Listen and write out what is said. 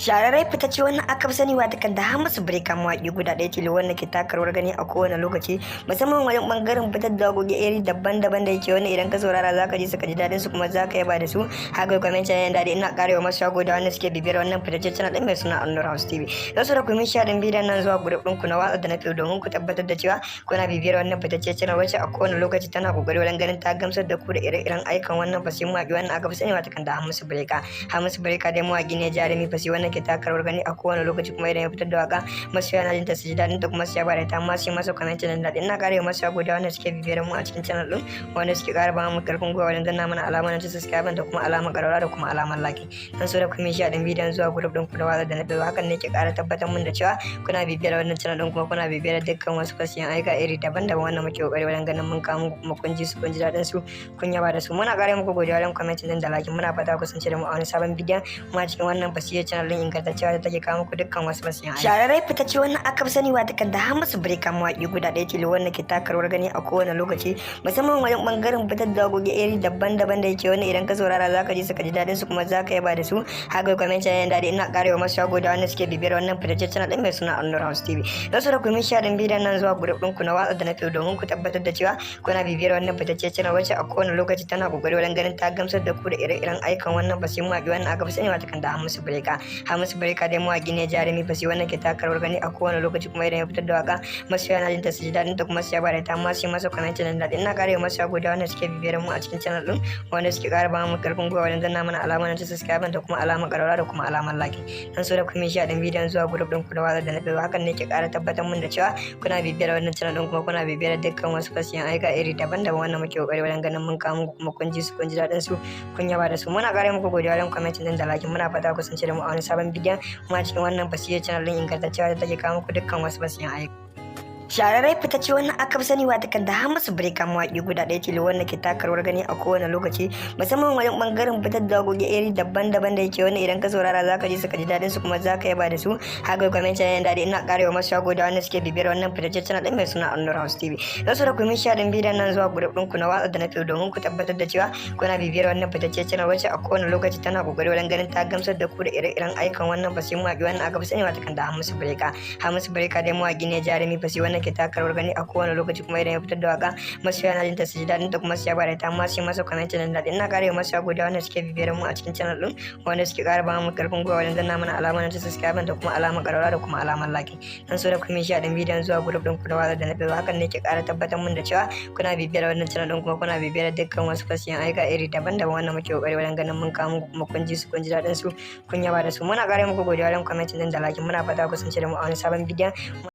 Shahararren fitacce wannan aka fi sani watakan da Hamisu Breaker, mawaƙi guda ɗaya tilo wanda ke taka rawar gani a kowane lokaci, musamman wajen ɓangaren fitar da waƙoƙi iri daban-daban da yake, wani idan ka saurara zaka ji su, ka ji daɗin su, kuma zaka yaba da su. Haka comment yana daɗi. Ina ƙarewa masu shago da wanda suke bibiyar wannan fitacce channel ɗin mai suna Annur House TV. Don su da ku min share bidiyon nan zuwa group ɗinku na WhatsApp da na Facebook, domin ku tabbatar da cewa kuna bibiyar wannan fitacce channel, wacce a kowane lokaci tana kokari wajen ganin ta gamsar da ku da ire-iren ayyukan wannan fasihin mawaƙi wannan aka fi sani watakan da Hamisu Breaker. Hamisu Breaker dai mawaƙi ne jarumi fasi wannan ke taka rawar gani a kowane lokaci, kuma idan ya fitar da waka masu yana jin ta, su ji daɗin ta, kuma su yaba da ta, amma su yi masa comment da daɗi. Ina ƙara yi masu godiya wanda suke bibiyar mu a cikin channel ɗin, wanda suke ƙara ba mu ƙarfin gwiwa wajen danna mana alamar ta subscribe da kuma alamar ƙararrawa da kuma alamar like. Dan so da ku min share ɗin bidiyon zuwa group ɗin ku da WhatsApp da na Facebook. Hakan ne ke ƙara tabbatar mun da cewa kuna bibiyar wannan channel ɗin, kuma kuna bibiyar dukkan wasu fasiyan aika iri daban-daban wanda muke ƙoƙari wajen ganin mun kawo muku, kuma kun ji su, kun ji daɗin su, kun yaba da su. Muna ƙara muku godiya wajen comment ɗin da like. Muna fata ku kasance da mu a wani sabon bidiyon kuma cikin wannan fasiyar channel ɗin ingantaccewa da take kawo muku dukkan wasu fasiyan aika. Shahararren fitacce wannan aka fi sani watakan da Hamisu Breaker, mawaƙi guda ɗaya tilo wanda ke taka rawar gani a kowane lokaci, musamman wajen ɓangaren fitar da waƙoƙi iri daban-daban da yake, wani idan ka saurara zaka ji su, ka ji daɗin su, kuma zaka yaba da su. Haka comment yana daɗi. Ina ƙarewa masu shago da wanda suke bibiyar wannan fitacce channel ɗin mai suna Annur House TV. Don su da ku min share bidiyon nan zuwa group ɗinku na WhatsApp da na Facebook, domin ku tabbatar da cewa kuna bibiyar wannan fitacce channel, wacce a kowane lokaci tana kokari wajen ganin ta gamsar da ku da ire-iren ayyukan wannan fasihin mawaƙi wannan aka fi sani watakan da Hamisu Breaker. Hamisu Breaker dai mawaƙi ne jarumi fasi wannan ke taka rawar gani a kowane lokaci, kuma idan ya fitar da waka masu yana jin ta, su ji daɗin ta, kuma su yaba da ta, amma su yi masa comment da daɗi. Ina ƙara masu godiya wanda suke bibiyar mu a cikin channel ɗin, wanda suke ƙara ba mu ƙarfin gwiwa wajen danna mana alamar ta subscribe da kuma alamar ƙararrawa da kuma alamar like. Dan so da ku min share ɗin bidiyon zuwa group ɗin ku da WhatsApp da na Facebook. Hakan ne ke ƙara tabbatar mun da cewa kuna bibiyar wannan channel ɗin, kuma kuna bibiyar dukkan wasu fasiyan aika iri daban-daban wanda muke ƙoƙari wajen ganin mun kawo muku, kuma kun ji su, kun ji daɗin su, kun yaba da su. Muna ƙara muku godiya wajen comment ɗin da like. Muna fata ku kasance da mu a wani sabon bidiyon kuma cikin wannan fasiyar channel ɗin ingantaccewa da take kawo muku dukkan wasu fasiyan aika. Shahararren fitacce wannan aka fi sani watakan da Hamisu Breaker, mawaƙi guda ɗaya tilo wanda ke taka rawar gani a kowane lokaci, musamman wajen ɓangaren fitar da waƙoƙi iri daban-daban da yake, wani idan ka saurara zaka ji su, ka ji daɗin su, kuma zaka yaba da su. Haka comment yana daɗi. Ina ƙarewa masu shago da wanda suke bibiyar wannan fitacce channel ɗin mai suna Annur House TV. Don su da ku min share bidiyon nan zuwa group ɗinku na WhatsApp da na Facebook, domin ku tabbatar da cewa kuna bibiyar wannan fitacce channel, wacce a kowane lokaci tana kokari wajen ganin ta gamsar da ku da ire-iren ayyukan wannan fasihin mawaƙi wannan aka fi sani watakan da Hamisu Breaker. Hamisu Breaker dai mawaƙi ne jarumi fasi wannan ke taka rawar gani a kowane lokaci, kuma idan ya fitar da waka masu yana jin ta, su ji daɗin ta, kuma su yaba da ta, amma su yi masa comment da daɗi. Ina ƙara masu godiya wanda suke bibiyar mu a cikin channel ɗin, wanda suke ƙara ba mu ƙarfin gwiwa wajen danna mana alamar ta subscribe da kuma alamar ƙararrawa da kuma alamar like. Dan so da ku min share ɗin bidiyon zuwa group ɗin ku da WhatsApp da na Facebook. Hakan ne ke ƙara tabbatar mun da cewa kuna bibiyar wannan channel ɗin, kuma kuna bibiyar dukkan wasu fasiyan aika iri daban-daban wanda muke ƙoƙari wajen ganin mun kawo muku, kuma kun ji su, kun ji daɗin su, kun yaba da su. Muna ƙara muku godiya wajen comment ɗin da like. Muna fata ku kasance da mu a wani sabon bidiyon.